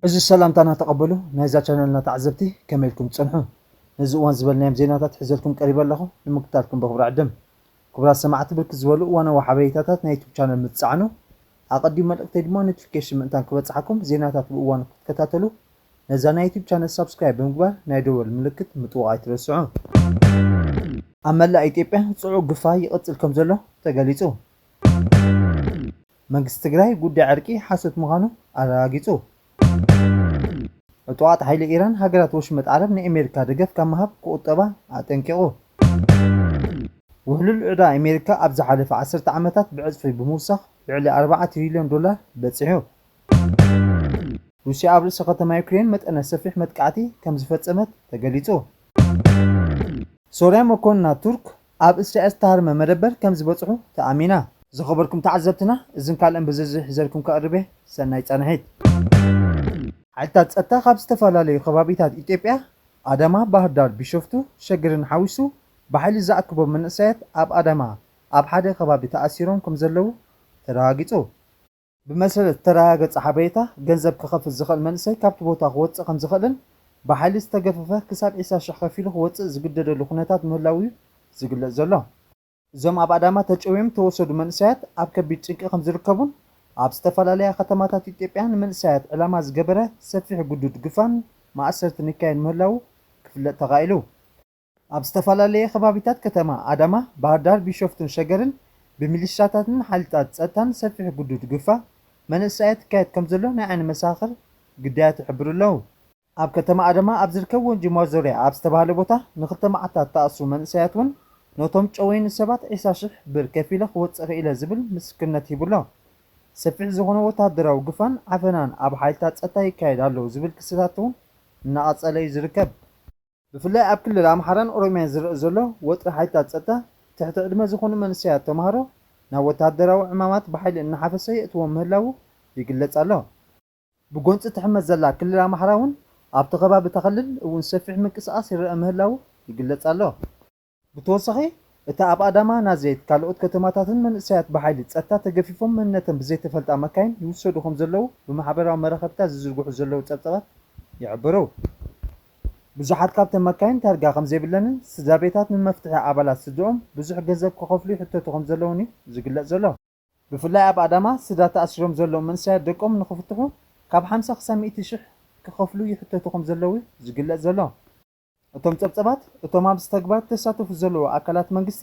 እዚ ሰላምታና ተቐበሉ ናይዛ ቻነልና ተዓዘብቲ፣ ከመይ ኢልኩም ትጸንሑ? ነዚ እዋን ዝበልናዮም ዜናታት ሒዘልኩም ቀሪበ ኣለኹ፣ ንምክታልኩም ብኽብሪ ዕድም። ክቡራት ሰማዕቲ፣ ብርክት ዝበሉ እዋናዊ ሓበሬታታት ናይ ዩቱብ ቻነል ምትጻዕኑ፣ ኣቐዲሙ መልእክተይ ድማ ኖቲፊኬሽን ምእንታን ክበጽሓኩም፣ ዜናታት ብእዋኑ ክትከታተሉ ነዛ ናይ ዩቱብ ቻነል ሳብስክራይብ ብምግባር ናይ ደወል ምልክት ምጥዋቕ ኣይትረስዑ። ኣብ መላእ ኢትዮጵያ ጽዑቕ ግፋ ይቕጽል ከም ዘሎ ተገሊጹ። መንግስቲ ትግራይ ጉዳይ ዕርቂ ሓሶት ምዃኑ ኣረጋጊጹ። ዕጡቓት ሓይሊ ኢራን ሃገራት ወሽመጥ ዓረብ ንኣሜሪካ ደገፍ ካብ ምሃብ ክቑጠባ ኣጠንቂቑ። ውሕሉል ዕዳ ኣሜሪካ ኣብ ዝሓለፈ ዓሰርተ ዓመታት ብዕጽፊ ብምውሳኽ ልዕሊ ኣርባዓ ትሪልዮን ዶላር በጺሑ። ሩስያ ኣብ ርእሰ ከተማ ዩክሬን መጠነ ሰፊሕ መጥቃዕቲ ከም ዝፈጸመት ተገሊጹ። ሶርያ መኮንናት ቱርክ ኣብ እስራኤል ዝተሃርመ መደበር ከም ዝበጽሑ ተኣሚና። ዝኸበርኩም ተዓዘብትና፣ እዝን ካልእን ብዝርዝር ሒዘልኩም ከቕርብ እየ። ሰናይ ጻንሒት። ሓይልታት ጸጥታ ካብ ዝተፈላለዩ ከባቢታት ኢትዮጵያ፣ ኣዳማ፣ ባህር ዳር፣ ቢሾፍቱ፣ ሸግርን ሓዊሱ ብሓይሊ ዝኣክቦም መንእሰያት ኣብ ኣዳማ ኣብ ሓደ ከባቢ ተኣሲሮም ከም ዘለዉ ተረጋጊጹ። ብመሰረት ዝተረጋገጸ ሓበሬታ፣ ገንዘብ ክኸፍል ዝኽእል መንእሰይ ካብቲ ቦታ ክወጽእ ከም ዝኽእልን ብሓይሊ ዝተገፈፈ ክሳብ ዒስራ ሽሕ ከፊሉ ክወጽእ ዝግደደሉ ኩነታት ምህላዉ እዩ ዝግለጽ ዘሎ። እዞም ኣብ ኣዳማ ተጨውዮም ዝተወሰዱ መንእሰያት ኣብ ከቢድ ጭንቂ ከም ዝርከቡን ኣብ ዝተፈላለያ ከተማታት ኢትዮጵያ ንመንእሰያት ዕላማ ዝገበረ ሰፊሕ ግዱድ ግፋን ማእሰርትን ይካየድ ምህላዉ ክፍለጥ ተኻኢሉ። ኣብ ዝተፈላለየ ከባቢታት ከተማ ኣዳማ፣ ባህርዳር፣ ቢሾፍቱን ሸገርን ብሚሊሻታትን ሓይልታት ጸጥታን ሰፊሕ ግዱድ ግፋ መንእሰያት ይካየድ ከም ዘሎ ናይ ዓይኒ መሰኻኽር ግዳያት ይሕብሩ ኣለዉ። ኣብ ከተማ ኣዳማ ኣብ ዝርከብ ወንጂ ማዞርያ ኣብ ዝተባህለ ቦታ ንኽልተ መዓልታት ተኣስሩ መንእሰያት እውን ነቶም ጨወይኑ ሰባት ዒስራ ሽሕ ብር ከፊለ ክወጽእ ክኢለ ዝብል ምስክርነት ሂቡ ኣሎ። ሰፊሕ ዝኾነ ወተሃደራዊ ግፋን ዓፈናን ኣብ ሓይልታት ጸጥታ ይካየድ ኣሎ ዝብል ክስታት እውን እናቐጸለ እዩ ዝርከብ። ብፍላይ ኣብ ክልል ኣምሓራን ኦሮሚያን ዝረአ ዘሎ ወጥሪ ሓይልታት ጸጥታ ትሕቲ ዕድመ ዝኾኑ መንእሰያት ተምሃሮ ናብ ወተሃደራዊ ዕማማት ብሓይሊ እናሓፈሰ የእትዎም ምህላዉ ይግለጽ ኣሎ። ብጎንጺ ትሕመስ ዘላ ክልል ኣምሓራ እውን ኣብቲ ከባቢ እታ ክልል እውን ሰፊሕ ምንቅስቓስ ይረአ ምህላዉ ይግለጽ ኣሎ። ብተወሳኺ፣ እቲ ኣብ ኣዳማ፣ ናዝሬት፣ ካልኦት ከተማታትን መንእሰያት ብሓይሊ ጸጥታ ተገፊፎም መንነተን ብዘይተፈልጣ መካይን ይውሰዱ ከም ዘለዉ ብማሕበራዊ መራኸብታት ዝዝርግሑ ዘለዉ ጸብጻባት ይሕብሩ። ብዙሓት ካብተን መካይን ታርጋ ከም ዘይብለንን ስድራ ቤታት ንመፍትሒ ኣባላት ስድርኦም ብዙሕ ገንዘብ ክኸፍሉ ይሕተቱ ከም ዘለዉን እዩ ዝግለጽ ዘሎ። ብፍላይ ኣብ ኣዳማ፣ ስድራ ተኣሲሮም ዘለዉ መንእሰያት ደቆም ንኽፍትሑ ካብ ሓምሳ ክሳብ ሚእቲ ሽሕ ክኸፍሉ ይሕተቱ ከም ዘለዉ እዩ ዝግለጽ ዘሎ። እቶም ጸብጻባት፣ እቶም ኣብዚ ተግባር ተሳተፉ ዘለዉ ኣካላት መንግስቲ፣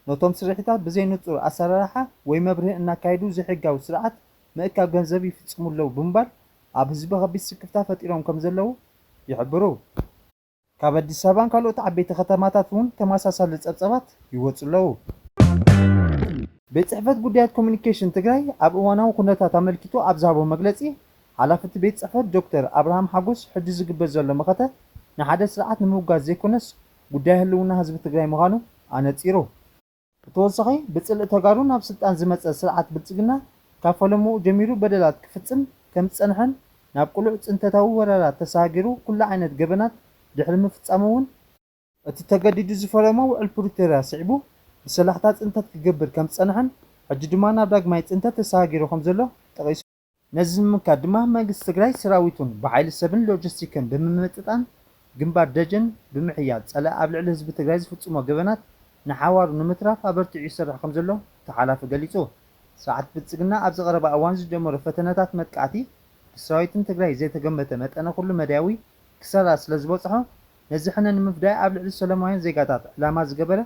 ነቶም ስርሒታት ብዘይ ንጹር ኣሰራርሓ ወይ መብርሂ እናካየዱ ዘይሕጋዊ ስርዓት ምእካብ ገንዘብ ይፍጽሙ ኣለዉ ብምባል፣ ኣብ ህዝቢ ከቢድ ስክፍታ ፈጢሮም ከም ዘለዉ ይሕብሩ። ካብ ኣዲስ ኣበባን ካልኦት ዓበይቲ ከተማታት እውን ተመሳሳሊ ጸብጻባት ይወጹ ኣለዉ። ቤት ጽሕፈት ጉዳያት ኮሚኒኬሽን ትግራይ ኣብ እዋናዊ ኩነታት ኣመልኪቱ ኣብ ዝሃቦ መግለጺ፣ ሓላፊ እቲ ቤት ጽሕፈት ዶክተር ኣብርሃም ሓጎስ፣ ሕጂ ዝግበር ዘሎ መኸተ ንሓደ ስርዓት ንምውጋዝ ዘይኮነስ ጉዳይ ህልውና ህዝቢ ትግራይ ምዃኑ ኣነጺሩ። ብተወሳኺ፣ ብጽልኢ ተጋሩ ናብ ስልጣን ዝመጸ ስርዓት ብልጽግና ካብ ፈለምኡ ጀሚሩ በደላት ክፍጽም ከም ዝጸንሐን ናብ ቅሉዕ ጽንተታዊ ወራራት ተሰጋጊሩ ኩሉ ዓይነት ገበናት ድሕሪ ምፍጻሙ እውን እቲ ተገዲዱ ዝፈረሞ ውዕል ፕሪቶርያ ስዒቡ ብሰላሕታ ጽንተት ክገብር ከም ዝጸንሐን ሕጂ ድማ ናብ ዳግማይ ጽንተት ተሰጋጊሩ ከም ዘሎ ጠቒሱ። ነዚ ንምምካት ድማ መንግስቲ ትግራይ ሰራዊቱን ብሓይሊ ሰብን ሎጂስቲክን ብምምጥጣን ግንባር ደጀን ብምሕያል ጸላኢ ኣብ ልዕሊ ህዝቢ ትግራይ ዝፍጽሞ ገበናት ንሓዋሩ ንምትራፍ ኣበርቲዑ ይሰርሕ ከም ዘሎ እቲ ሓላፊ ገሊጹ። ስርዓት ብልጽግና ኣብዚ ቀረባ እዋን ዝጀመሮ ፈተነታት መጥቃዕቲ ብሰራዊትን ትግራይ ዘይተገመተ መጠነ ኩሉ መዳያዊ ክሳራ ስለ ዝበጽሖ፣ ነዚ ሕነ ንምፍዳይ ኣብ ልዕሊ ሰላማውያን ዜጋታት ዕላማ ዝገበረ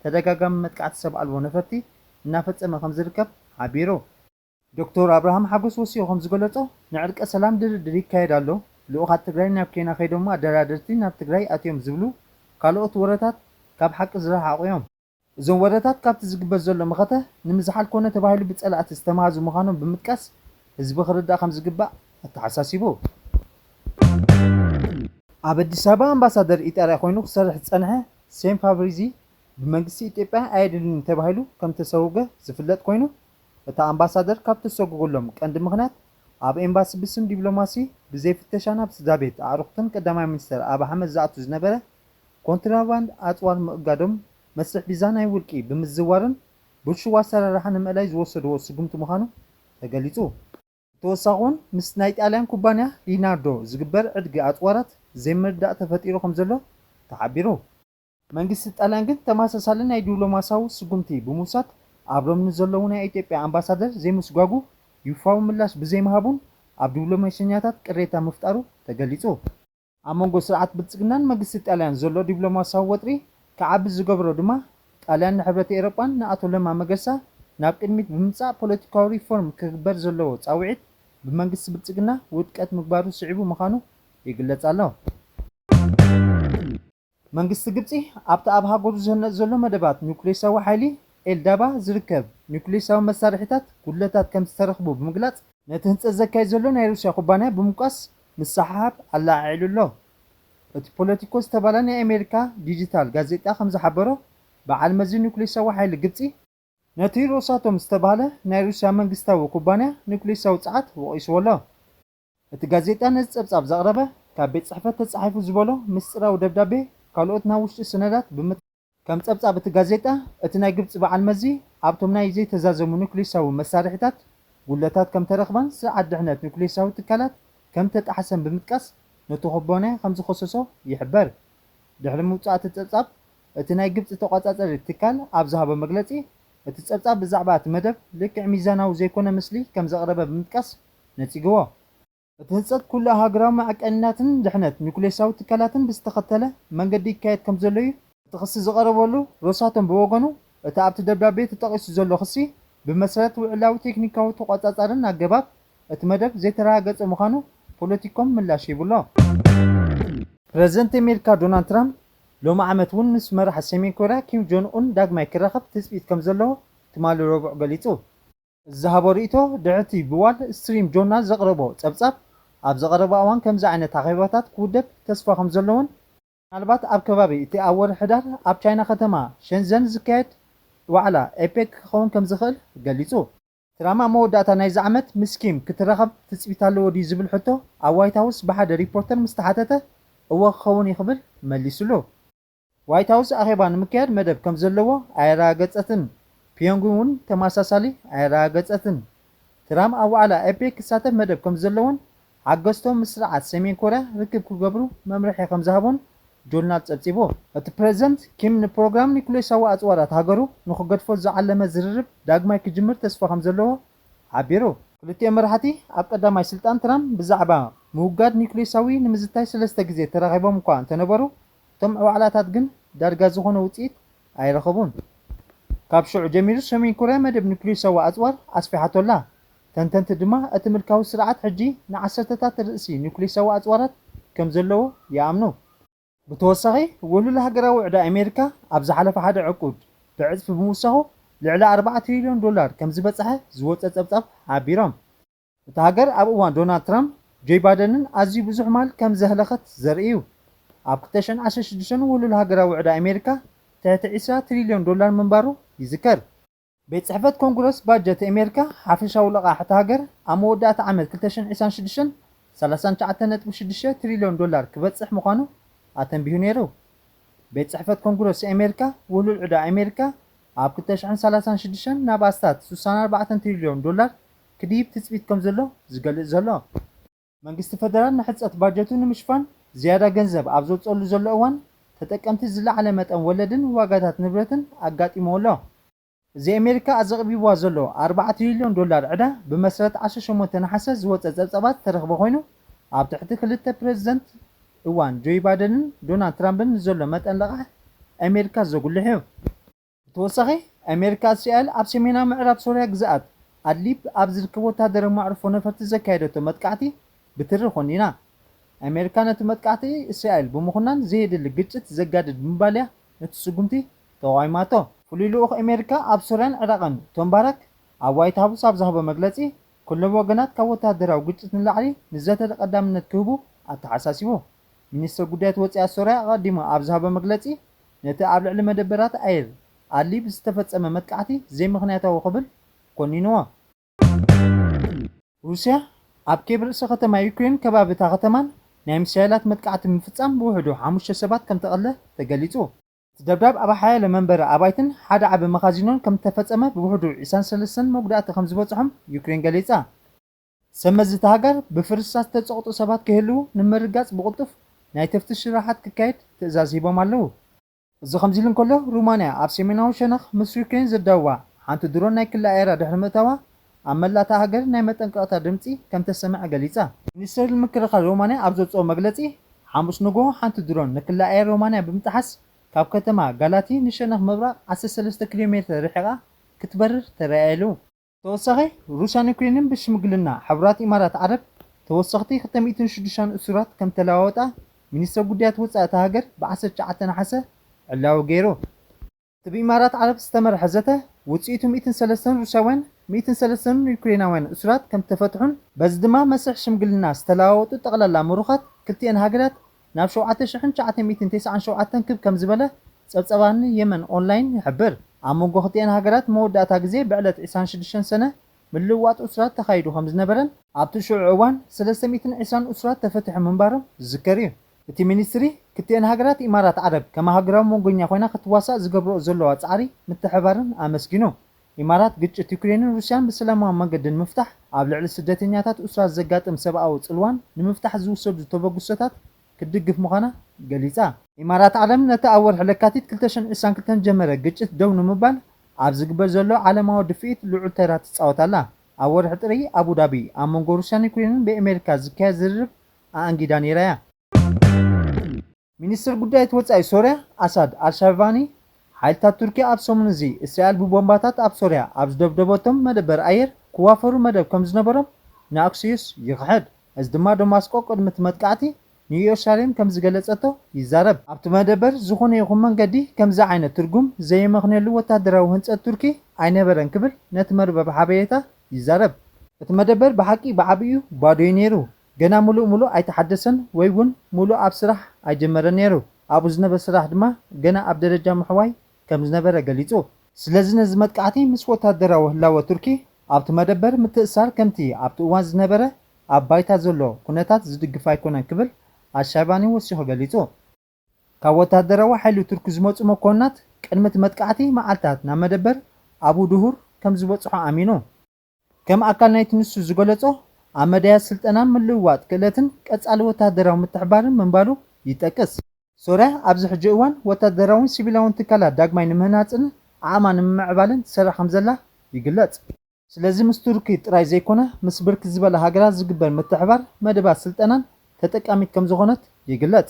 ተደጋጋሚ መጥቃዕቲ ሰብ ኣልቦ ነፈርቲ እናፈጸመ ከም ዝርከብ ሓቢሩ። ዶክተር ኣብርሃም ሓጎስ ወሲኹ ከም ዝገለጾ፣ ንዕርቀ ሰላም ድርድር ይካየድ ኣሎ፣ ልኡኻት ትግራይ ናብ ኬንያ ከይዶም ኣደራደርቲ ናብ ትግራይ ኣትዮም ዝብሉ ካልኦት ወረታት ካብ ሓቂ ዝረሓቑ እዮም። እዞም ወረታት ካብቲ ዝግበር ዘሎ መኸተ ንምዝሓል ኮነ ተባሂሉ ብጸላእቲ ዝተማህዙ ምዃኖም ብምጥቃስ፣ ህዝቢ ክርዳእ ከም ዝግባእ ኣተሓሳሲቡ። ኣብ ኣዲስ ኣበባ ኣምባሳደር ኢጣልያ ኮይኑ ክሰርሕ ዝጸንሐ ሴም ፋብሪዚ ብመንግስቲ ኢትዮጵያ ኣየድልዩን ተባሂሉ ከም ተሰጎገ ዝፍለጥ ኮይኑ፣ እቲ ኣምባሳደር ካብ ተሰጎገሎም ቀንዲ ምኽንያት ኣብ ኤምባሲ ብስም ዲፕሎማሲ ብዘይ ፍተሻ ናብ ስድራ ቤት ኣዕሩኽትን ቀዳማይ ሚኒስተር ኣብ ኣሕመድ ዝኣቱ ዝነበረ ኮንትራባንድ ኣጽዋር ምእጋዶም መስርሕ ቪዛ ናይ ውልቂ ብምዝዋርን ብልሽው ኣሰራርሓ ንምእላይ ዝወሰድዎ ስጉምቲ ምዃኑ ተገሊጹ። ተወሳኺ እውን ምስ ናይ ጣልያን ኩባንያ ሊናርዶ ዝግበር ዕድጊ ኣጽዋራት ዘይምርዳእ ተፈጢሩ ከም ዘሎ ተሓቢሩ። መንግስቲ ጣልያን ግን ተመሳሳሊ ናይ ዲፕሎማሲያዊ ስጉምቲ ብምውሳድ ኣብ ሮም ንዘለዉ ናይ ኢትዮጵያ ኣምባሳደር ዘይምስጓጉ ይፋዊ ምላሽ ብዘይምሃቡን ኣብ ዲፕሎማሰኛታት ቅሬታ ምፍጣሩ ተገሊጹ። ኣብ መንጎ ስርዓት ብልጽግናን መንግስቲ ጣልያን ዘሎ ዲፕሎማሲያዊ ወጥሪ ክዓቢ ዝገብሮ ድማ ጣልያን ንሕብረት ኤውሮጳን ንኣቶ ለማ መገርሳ ናብ ቅድሚት ብምምጻእ ፖለቲካዊ ሪፎርም ክግበር ዘለዎ ጻውዒት ብመንግስቲ ብልጽግና ውድቀት ምግባሩ ስዒቡ ምዃኑ ይግለጽ ኣሎ። መንግስቲ ግብጺ ኣብቲ ኣብ ሃገሩ ዝህነጽ ዘሎ መደባት ኒውክሌሳዊ ሓይሊ ኤልዳባ ዝርከብ ኒውክሌሳዊ መሳርሒታት ጉድለታት ከም ዝተረኽቡ ብምግላጽ ነቲ ህንጸት ዘካይድ ዘሎ ናይ ሩስያ ኩባንያ ብምውቃስ ምስሕሓብ ኣለዓዒሉ ኣሎ። እቲ ፖለቲኮ ዝተባህለ ናይ ኣሜሪካ ዲጂታል ጋዜጣ ከም ዝሓበሮ በዓል መዚ ኒውክሌሳዊ ሓይሊ ግብጺ ነቲ ሮሳቶም ዝተባህለ ናይ ሩስያ መንግስታዊ ኩባንያ ኒውክሌሳዊ ጸዓት ወቒስዎ ኣሎ። እቲ ጋዜጣ ነዚ ጸብጻብ ዘቕረበ ካብ ቤት ጽሕፈት ተጻሒፉ ዝበሎ ምስጢራዊ ደብዳቤ ካልኦት ናብ ውሽጢ ሰነዳት ብምት ከም ጸብጻብ እቲ ጋዜጣ እቲ ናይ ግብጺ በዓል መዚ ኣብቶም ናይ ዘይተዛዘሙ ኒውክሌሳዊ መሳርሒታት ጉድለታት ከም ተረኽባን ስርዓት ድሕነት ኒውክሌሳዊ ትካላት ከም ተጣሕሰን ብምጥቃስ ነቲ ኩባንያ ከም ዝኸሰሶ ይሕበር። ድሕሪ ምውጻእ እቲ ጸብጻብ እቲ ናይ ግብጺ ተቖጻጸሪ ትካል ኣብ ዝሃቦ መግለጺ እቲ ጸብጻብ ብዛዕባ እቲ መደብ ልክዕ ሚዛናዊ ዘይኮነ ምስሊ ከም ዘቕረበ ብምጥቃስ ነጺግዎ። እቲ ህንጸት ኩሉ ሃገራዊ መዐቀኒታትን ድሕነት ኒውክሌሳዊ ትካላትን ብዝተኸተለ መንገዲ ይካየድ ከም ዘሎ እዩ። እቲ ክሲ ዝቐረበሉ ሮሳቶም ብወገኑ እቲ ኣብቲ ደብዳቤ ተጠቒሱ ዘሎ ክሲ ብመሰረት ውዕላዊ ቴክኒካዊ ተቖጻጻርን ኣገባብ እቲ መደብ ዘይተረጋገጸ ምዃኑ ፖለቲኮም ምላሽ ሂቡሎ። ፕረዚደንት ኣሜሪካ ዶናልድ ትራምፕ ሎሚ ዓመት እውን ምስ መራሒ ሰሜን ኮርያ ኪም ጆን ኡን ዳግማይ ክራኸብ ትጽቢት ከም ዘለዎ ትማሊ ረቡዕ ገሊጹ። ዝሃቦ ርእይቶ ድሕርቲ ብዋል ስትሪም ጆርናል ዘቕረቦ ጸብጻብ ኣብ ዝቐረበ እዋን ከምዚ ዓይነት ኣኼባታት ክውደብ ተስፋ ከም ዘለዎን ምናልባት ኣብ ከባቢ እቲ ኣብ ወርሒ ሕዳር ኣብ ቻይና ከተማ ሸንዘን ዝካየድ ዋዕላ ኤፔክ ክኸውን ከም ዝኽእል ገሊጹ። ትራምፕ ኣብ መወዳእታ ናይዚ ዓመት ምስ ኪም ክትራኸብ ትጽቢት ኣለዎ ድዩ ዝብል ሕቶ ኣብ ዋይት ሃውስ ብሓደ ሪፖርተር ምስ ተሓተተ እወ ክኸውን እዩ ክብል መሊሱሉ። ዋይት ሃውስ ኣኼባ ንምክያድ መደብ ከም ዘለዎ ኣየረጋገጸትን፣ ፒዮንግ እውን ተመሳሳሊ ኣየረጋገጸትን። ትራምፕ ኣብ ዋዕላ ኤፔክ ክሳተፍ መደብ ከም ዘለዎን ሓገዝቶም ምስ ስርዓት ሰሜን ኮርያ ርክብ ክገብሩ መምርሒ ከም ዝሃቦን ጆርናል ጸብጺቡ። እቲ ፕረዚደንት ኪም ንፕሮግራም ኒኩሌሳዊ ኣጽዋራት ሃገሩ ንኽገድፎ ዝዓለመ ዝርርብ ዳግማይ ክጅምር ተስፋ ከም ዘለዎ ሓቢሩ። ክልቲኦም መራሕቲ ኣብ ቀዳማይ ስልጣን ትራምፕ ብዛዕባ ምውጋድ ኒኩሌሳዊ ንምዝታይ ሰለስተ ግዜ ተራኺቦም እኳ እንተነበሩ፣ እቶም ዋዕላታት ግን ዳርጋ ዝኾነ ውጽኢት ኣይረኸቡን። ካብ ሽዑ ጀሚሩ ሰሜን ኮርያ መደብ ኒኩሌሳዊ ኣጽዋር ኣስፊሓቶ ኣላ። ተንተንቲ ድማ እቲ ምልካዊ ስርዓት ሕጂ ንዓሰርተታት ርእሲ ኒኩሌሳዊ ኣጽዋራት ከም ዘለዎ ይኣምኑ። ብተወሳኺ ውህሉል ሃገራዊ ዕዳ ኣሜሪካ ኣብ ዝሓለፈ ሓደ ዕቁድ ብዕጽፊ ብምውሳኹ ልዕሊ ኣርባዓ ትሪልዮን ዶላር ከም ዝበጽሐ ዝወጸ ጸብጻብ ሓቢሮም። እታ ሃገር ኣብ እዋን ዶናልድ ትራምፕ ጆይ ባደንን ኣዝዩ ብዙሕ ማል ከም ዘህለኸት ዘርኢ እዩ። ኣብ ክልተ ሽሕን ዓሰርተ ሽዱሽተን ውህሉል ሃገራዊ ዕዳ ኣሜሪካ ትሕቲ ዒስራ ትሪልዮን ዶላር ምንባሩ ይዝከር። ቤት ጽሕፈት ኮንግረስ ባጀት ኣሜሪካ ሓፈሻዊ ልቓሕ እታ ሃገር ኣብ መወዳእታ ዓመት ክልተ ሽሕን ዕስራን ሽዱሽተን ሰላሳን ትሽዓተን ነጥቢ ሽዱሽተ ትሪልዮን ዶላር ክበጽሕ ምዃኑ ኣተንቢሁ ነይሩ። ቤት ጽሕፈት ኮንግረስ ኣሜሪካ ውህሉል ዕዳ ኣሜሪካ ኣብ ክልተ ሽሕን ሰላሳን ሽዱሽተን ናብ ኣስታት ስሳን ኣርባዕተን ትሪልዮን ዶላር ክድይብ ትጽቢት ከም ዘሎ ዝገልጽ ዘሎ። መንግስቲ ፈደራል ንሕጸት ባጀቱ ንምሽፋን ዝያዳ ገንዘብ ኣብ ዘውጸሉ ዘሎ እዋን ተጠቀምቲ ዝለዓለ መጠን ወለድን ዋጋታት ንብረትን ኣጋጢምዎ ኣሎ። እዚ ኣሜሪካ ኣዘቕቢብዋ ዘሎ ኣርባዓ ትሪልዮን ዶላር ዕዳ ብመሰረት ዓሰርተ ሸሞንተ ነሓሰ ዝወጸ ጸብጻባት ዝተረኽበ ኮይኑ ኣብ ትሕቲ ክልተ ፕረዚደንት እዋን ጆይ ባደንን ዶናልድ ትራምፕን ንዘሎ መጠን ልቓሕ ኣሜሪካ ዘጉልሕ እዩ። ብተወሳኺ ኣሜሪካ እስራኤል ኣብ ሰሜናዊ ምዕራብ ሶርያ ግዝኣት ኣድሊብ ኣብ ዝርከብ ወታደራዊ መዕርፎ ነፈርቲ ዘካየደቶ መጥቃዕቲ ብትሪ ኮኒና። ኣሜሪካ ነቲ መጥቃዕቲ እስራኤል ብምኹናን ዘየድሊ ግጭት ዘጋድድ ብምባል እያ ነቲ ስጉምቲ ተቓዊማቶ። ፍሉይ ልኡኽ ኣሜሪካ ኣብ ሶርያን ዕራቕን ቶም ባራክ ኣብ ዋይት ሃውስ ኣብ ዝሃቦ መግለጺ ኩሎም ወገናት ካብ ወታደራዊ ግጭት ንላዕሊ ንዘተ ቀዳምነት ክህቡ ኣተሓሳሲቡ። ሚኒስትር ጉዳያት ወጻኢ ሶርያ ኣቐዲሙ ኣብ ዝሃቦ መግለጺ ነቲ ኣብ ልዕሊ መደበራት ኣየር ኣድሊብ ዝተፈጸመ መጥቃዕቲ ዘይምኽንያታዊ ክብል ኮኒንዎ። ሩስያ ኣብ ኬቭ ርእሰ ከተማ ዩክሬን ከባቢ እታ ከተማን ናይ ሚሳይላት መጥቃዕቲ ብምፍጻም ብውሕዱ ሓሙሽተ ሰባት ከም ተቐትለ ተገሊጹ። እቲ ደብዳብ ኣብ ሓያለ መንበሪ ኣባይትን ሓደ ዓቢ መኻዚኖን ከም እተፈጸመ ብውሕዱ ዕስራን ሰለስተን መጉዳእቲ ከም ዝበጽሖም ዩክሬን ገሊጻ። ሰመዚ እታ ሃገር ብፍርስራስ ዝተጸቕጡ ሰባት ክህልዉ ንምርጋጽ ብቕልጡፍ ናይ ተፍትሽ ስራሓት ክካየድ ትእዛዝ ሂቦም ኣለዉ። እዚ ከምዚ ኢሉ እንከሎ፣ ሩማንያ ኣብ ሰሜናዊ ሸነኽ ምስ ዩክሬን ዘዳውባ ሓንቲ ድሮን ናይ ክላ ኣየራ ድሕሪ ምእታዋ፣ ኣብ መላእ እታ ሃገር ናይ መጠንቀቕታ ድምጺ ከም ተሰምዐ ገሊጻ። ሚኒስትሪ ምክልኻል ሩማንያ ኣብ ዘውጽኦ መግለጺ፣ ሓሙስ ንግሆ ሓንቲ ድሮን ንክላ ኣየር ሩማንያ ብምጥሓስ ካብ ከተማ ጋላቲ ንሸነኽ ምብራቕ ዓሰርተ ሰለስተ ኪሎ ሜትር ርሒቓ ክትበርር ተራእያ ኢሉ። ተወሳኺ፣ ሩስያን ዩክሬንን ብሽምግልና ሕቡራት ኢማራት ዓረብ ተወሰኽቲ ክልተ ሚእትን ሽዱሽተን እሱራት ከም ተለዋወጣ ሚኒስትር ጉዳያት ወጻኢ እታ ሃገር ብ ዓሰርተ ትሽዓተ ነሓሰ ዕላዊ ገይሩ። እቲ ብኢማራት ዓረብ ዝተመርሐ ዘተ ውጽኢቱ ሚእትን ሰለስተን ሩስያውያን፣ ሚእትን ሰለስተን ዩክሬናውያን እሱራት ከም ተፈትሑን በዚ ድማ መስርሕ ሽምግልና ዝተለዋወጡ ጠቕላላ ምሩኻት ክልቲኤን ሃገራት ናብ ሸውዓተ ሽሕን ትሽዓተ ሚእትን ተስዓን ሸውዓተን ክብ ከም ዝበለ ጸብጻብ ኣኒ የመን ኦንላይን ይሕብር። ኣብ መንጎ ክልቲኤን ሃገራት መወዳእታ ግዜ ብዕለት ዕስራን ሽዱሽተን ሰነ ምልውዋጥ እሱራት ተኻይዱ ከም ዝነበረን ኣብቲ ሽዑ እዋን ሰለስተ ሚእትን ዕስራን እሱራት ተፈቲሖም ምንባሮም ዝዝከር እዩ። እቲ ሚኒስትሪ፣ ክልቲኤን ሃገራት ኢማራት ዓረብ ከም ኣህጉራዊ መንጎኛ ኮይና ክትዋሳእ ዝገብርኦ ዘለዋ ጻዕሪ ምትሕብባርን ኣመስጊኑ። ኢማራት ግጭት ዩክሬንን ሩስያን ብሰላማዊ መንገዲ ንምፍታሕ፣ ኣብ ልዕሊ ስደተኛታት እሱራት ዘጋጥም ሰብኣዊ ጽልዋን ንምፍታሕ ዝውሰዱ ተበግሶታት ክትድግፍ ምዃና ገሊጻ። ኢማራት ዓረብ ነቲ ኣብ ወርሒ ለካቲት ክልተ ሽሕን ዕስራን ክልተን ዝጀመረ ግጭት ደው ንምባል ኣብ ዝግበር ዘሎ ዓለማዊ ድፍኢት ልዑል ተራ ትጻወት ኣላ። ኣብ ወርሒ ጥሪ ኣቡዳቢ ኣብ መንጎ ሩስያን ዩክሬንን ብኣሜሪካ ዝካየድ ዝርርብ ኣኣንጊዳ ነይራ እያ። ሚኒስትር ጉዳያት ወጻኢ ሶርያ ኣሳድ ኣልሻቫኒ፣ ሓይልታት ቱርኪ ኣብ ሰሙን እዚ እስራኤል ብቦምባታት ኣብ ሶርያ ኣብ ዝደብደበቶም መደበር ኣየር ክዋፈሩ መደብ ከም ዝነበሮም ንኣክሲዮስ ይኽሕድ። እዚ ድማ ደማስቆ ቅድሚ እቲ መጥቃዕቲ ንኢየሩሳሌም ከም ዝገለጸቶ ይዛረብ። ኣብቲ መደበር ዝኾነ ይኹን መንገዲ ከምዚ ዓይነት ትርጉም ዘየመኽንየሉ ወታደራዊ ህንጸት ቱርኪ ኣይነበረን ክብል ነቲ መርበብ ሓበሬታ ይዛረብ። እቲ መደበር ብሓቂ ብዓቢኡ ባዶ እዩ ነይሩ። ገና ምሉእ ምሉእ ኣይተሓደሰን ወይ እውን ምሉእ ኣብ ስራሕ ኣይጀመረን ነይሩ። ኣብኡ ዝነበረ ስራሕ ድማ ገና ኣብ ደረጃ ምሕዋይ ከም ዝነበረ ገሊጹ። ስለዚ ነዚ መጥቃዕቲ ምስ ወታደራዊ ህላወ ቱርኪ ኣብቲ መደበር ምትእስሳር ከምቲ ኣብቲ እዋን ዝነበረ ኣብ ባይታ ዘሎ ኩነታት ዝድግፍ ኣይኮነን ክብል ኣሻባኒ ወሲኹ ገሊጹ። ካብ ወታደራዊ ሓይሊ ቱርኪ ዝመጹ መኮንናት ቅድሚ እቲ መጥቃዕቲ መዓልታት ናብ መደበር ኣቡ ድሁር ከም ዝበጽሑ ኣሚኑ። ከም ኣካል ናይቲ ንሱ ዝገለጾ፣ ኣብ መዳያት ስልጠናን ምልውዋጥ ክእለትን ቀጻሊ ወታደራዊ ምትሕባርን ምንባሩ ይጠቅስ። ሶርያ ኣብዚ ሕጂ እዋን ወታደራውን ሲቪላውን ትካላት ዳግማይ ንምህናጽን ዓቕማ ንምምዕባልን ትሰርሕ ከም ዘላ ይግለጽ። ስለዚ ምስ ቱርኪ ጥራይ ዘይኮነ፣ ምስ ብርክት ዝበላ ሃገራት ዝግበር ምትሕባር መደባት ስልጠናን ተጠቃሚት ከም ዝኾነት ይግለጽ።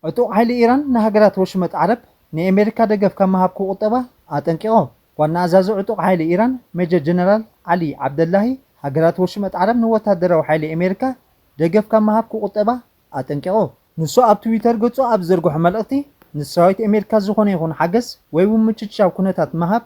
ዕጡቕ ሓይሊ ኢራን ንሃገራት ወሽመጥ ዓረብ ንኤሜሪካ ደገፍ ካብ ምሃብ ክቑጠባ ኣጠንቂቑ። ዋና ኣዛዚ ዕጡቕ ሓይሊ ኢራን ሜጀር ጀነራል ዓሊ ዓብደላሂ፣ ሃገራት ወሽመጥ ዓረብ ንወታደራዊ ሓይሊ ኤሜሪካ ደገፍ ካብ ምሃብ ክቑጠባ ኣጠንቂቑ። ንሱ ኣብ ትዊተር ገጹ ኣብ ዝዘርግሖ መልእኽቲ፣ ንሰራዊት ኤሜሪካ ዝኾነ ይኹን ሓገዝ ወይ እውን ምችቻው ኩነታት ምሃብ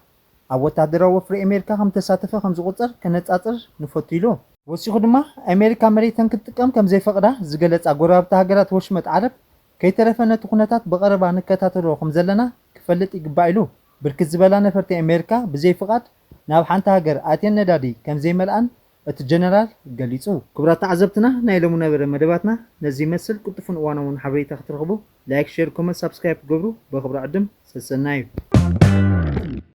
ኣብ ወታደራዊ ወፍሪ ኣሜሪካ ከም ተሳተፈ ከም ዝቑጸር ከነጻጽር ንፈቱ ኢሉ። ወሲኹ ድማ፣ ኣሜሪካ መሬተን ክትጥቀም ከም ዘይፈቕዳ ዝገለጻ ጎረባብቲ ሃገራት ወሽመጥ ዓረብ፣ ከይተረፈ ነቲ ኩነታት ብቐረባ ንከታተሎ ከም ዘለና ክፈልጥ ይግባእ ኢሉ። ብርክት ዝበላ ነፈርቲ ኣሜሪካ ብዘይ ፍቓድ ናብ ሓንቲ ሃገር ኣትየን ነዳዲ ከም ዘይመልኣን እቲ ጀነራል ገሊጹ። ክቡራት ተዓዘብትና፣ ናይ ሎሚ ነበረ መደባትና ነዚ ይመስል። ቅልጡፍን እዋናውን ሓበሬታ ክትረኽቡ ላይክ፣ ሼር፣ ኮመንት፣ ሳብስክራይብ ክትገብሩ በኽብሪ ዕድም ሰሰናዩ።